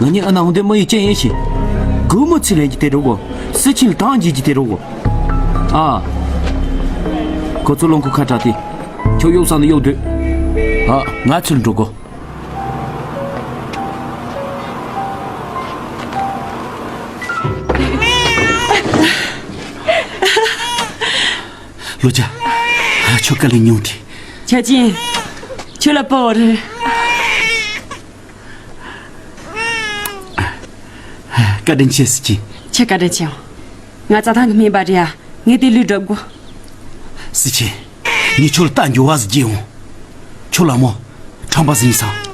ང་གཉིས་ཨ་ན་འོང་དེ་མ་ཡི་ཅན་ཡིན་ཞིང་། སྒོ་མོ་ཚི་ལེན་གྱི་དེ་རོགས་གོ། སི་ཆིན་ལ་ཐང་གྱི་གྱི་དེ་རོགས་གོ། ཨ། ཁོ་ཚོ་ལོང་ཁུ་ཁ་གྲག་སྟེ། ཁྱོད་གཡོག་ས་ནས་གཡོག་སྡོད། ཨ། ང་ཚུར་འགྲོ་གོ། ལོ་ཅ། ཁྱོད་དཀའ་ལས་མྱོང་དེ། ཆ་ཅན། ཁྱོད་ལ་སྤོ་བ་རེད། བཀའ་དྲིན་ཆེ་སི་ཆིན། ཁྱེད་བཀའ་དྲིན་ཆེ། ང་རྩྭ་ཐང་གི་སྨན་པ་རེད་ཡ། ངས་དེ་ལུས་སྒྲུབ་དགོས། སི་ཆིན། ངས་ཁྱོད་ལ་རྟ་འགྱོ་བ་ཟིག་བརྗེ་འོང་། ཁྱོད་ལ་མོ་ཁྲམ་པ་ཟིག་ཡིན་སང་།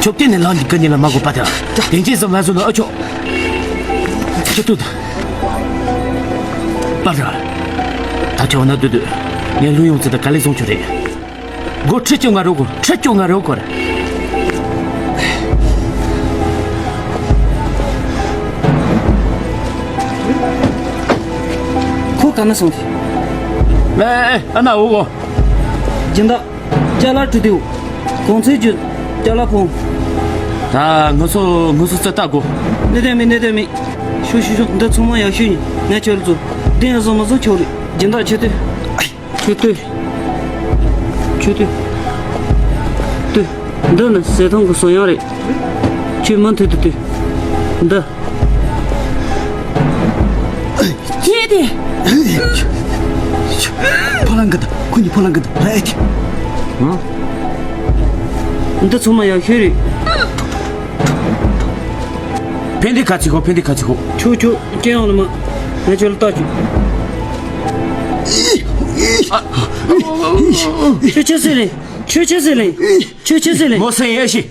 ཁྱོད་གཏན་ནས་ལངས་འདི་ག་ཉིད་ལ་མ་དགོས་པ་དང་། དེ་འཇིགས་སུ་མ་བཟོད་ན་ཨ་ཆོག་ཁྱོད་ལྟོས་དང་། པར་ར། ད་ཁྱོད་ན་སྡོད་སྡོད། ངས་ལུས་ཡོང་ཚེ་ད་ག་ལེ་སོང་ཆོག་རེད། སྒོ་ཁྲི་བཅོ་ལྔ་རེ་སྒོ། ཁྲི་བཅོ་ལྔ་རེ་སྒོ་རེད། ཁོ་ག་ན་སོང་དེ། ཨེ་ཨེ་ཨ་ན་འོ་འོ། སྦྱིན་བདག་ཅ་ལག་བྲུ་དེའུ། གོང་ཚད་རྒྱུ། ཅ་ལག་ཕོང་། ད་ངུ་སོ་ངུ་སོ་རྩ་ལྟ་དགོ། གནོད་དོན་མེད། གནོད་དོན་མེད། ཤོག་ཤོག་ཤོག་འདི་ཚང་མ་ཡག་ཤོས་ཡིན། ང་ཁྱོད་ལ་བཙུགས། འདི་ཡང་བཟོ་མ་བཟོ་ཁྱོད་རེད། སྦྱིན་བདག་ཁྱོད་ལྟོས། ཁྱོད་ལྟོས། ཁྱོད་ལྟོས། འདི་ནི་ཟས་ཐང་གི་བཟོ་ཡག་རེད། ཁྱོད་མུ་མཐུད་དུ་ལྟོས། འདི། ཁྱེད་དེ། ཕ་ལང་གི་ད་ཁོ་གཉིས་ཕ་ལང་གི་ད་རེད། ཨ། འདི་ཚང་མ་ཡག་ཤོས་རེད། ཕན་བདེ་ག་ཚིག་གོ། ཕན་བདེ་ག་ཚིག་གོ། ཁྱོད་ཁྱོད་སྐྱེ་ཡོང་ལ་མ། ང་ཁྱོད་ལ་ལྟ་བཅུག་ཁྱོད་ཆི་ཟེར་ལེ། ཁྱོད་ཆི་ཟེར་ལེ། ཁྱོད་ཆི་ཟེར་ལེ། མོ་སེ་ཡེ་ཤི།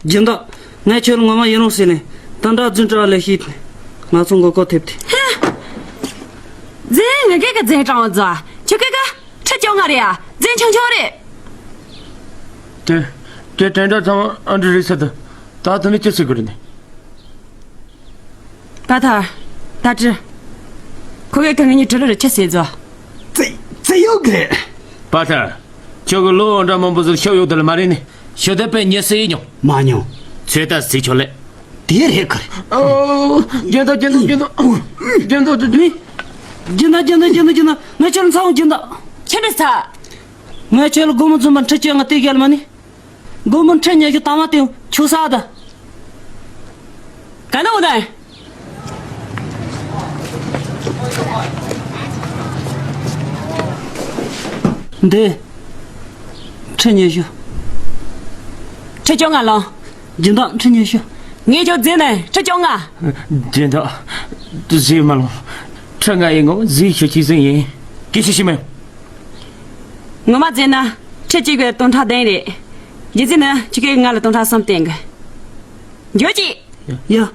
སྦྱིན་བདག་ངས་ཁྱོད་ལ་ངོ་མ་ཡིན་རུང་ཟེར་ནས་ད་འདྲ་རྫུན་དྲ་ལས་ཤེས། ང་ཚོ་མགོ་སྐོར་ཐེབས་ཏེ། རྫུན། ངེད་ཀྱི་རྫུན་དྲང་བ་ཚོ། ཁྱོད་ཀྱི་ཁྲི་བཅོ་ལྔ་རེད་ཡ། རྫུན་ཆུང་ཆུང་རེད། དེ་དེ་དྲན་དྲ་ཚང་ཨ་འདྲ་རེད་ཟེར་དུ། ད་དེ་ནས་ཅི་ཟེར་དགོས་རེད་ནི། པ་ཐར། ད་དྲི། ཁོ་གེ་གང་ངེད་གཉིས་དྲི་ལ་རེ་ཆེ་ཟེར་ཛོ། ཙི་ཙི་ཡོད་གི་རེད། པ་ཐར། ཁྱོད་ཀྱི་ལོ་འདྲ་མང་པོ་ཟིག་ཤོད་ཡོད་དེ་ལ་མ་རེད་ནི། ཤོད་དེ་པས་ཉེ་སྲི་ཡིན་མྱོང་། མ་མྱོང་། ཚོད་ལྟ་ཟིག་ཆོག་ལེ། དེ་རེད་གི་རེད། ཨོ། རྒྱན་དང་རྒྱན་དང་རྒྱན་དང་། རྒྱན་དང་རྒྱན་དང་། ནི། རྒྱན་དང་རྒྱན་དང་རྒྱན་དང་རྒྱན་དང་། ང་ཁྱོད་ལ་ཚ་བོ་རྒྱན་དང་། ཁྱེད་ནི་ཚ། ང་ཁྱོད་ལ་སྒོར་མོ་རྫུན་མ་ཁྲི་བཅོ་ལྔ་སྟེར་གལ་མ་ནི། སྒོར་མོ་ཁྲི་ཉི་ཤུ་དང་མ་སྟེར་ཆུ་ས་ད། ག་ནས་འོ་ན། འདི། ཁྲི་ཉི་ཤུ། ཁྲི་བཅོ་ལྔ་ལོངས། སྦྱིན་བདག་ཁྲི་ཉི་ཤུ། ངས་ཁྱོད་རྫུན་ནས་ཁྲི་བཅོ་ལྔ། སྦྱིན་བདག་དེ་ཟིག་མ་ལོངས། ཁྲི་ལྔ་ཡི་ངོ་ཟིག་ཤོད་ཅིག་ཟིག་ཡིན། སྐད་ཆ་ཤི་མེད། ངོ་མ་རྫུན་ན་ཁྲི་གཅིག་གི་སྟོང་ཕྲག་བདུན་རེད། རྒྱུ་མཚན་ནི་ཁྱོད་ཀྱིས་ང་ལ་སྟོང་ཕྲག་གསུམ་བསྟན་གི། འགྱོ་ཅིག་ཡ།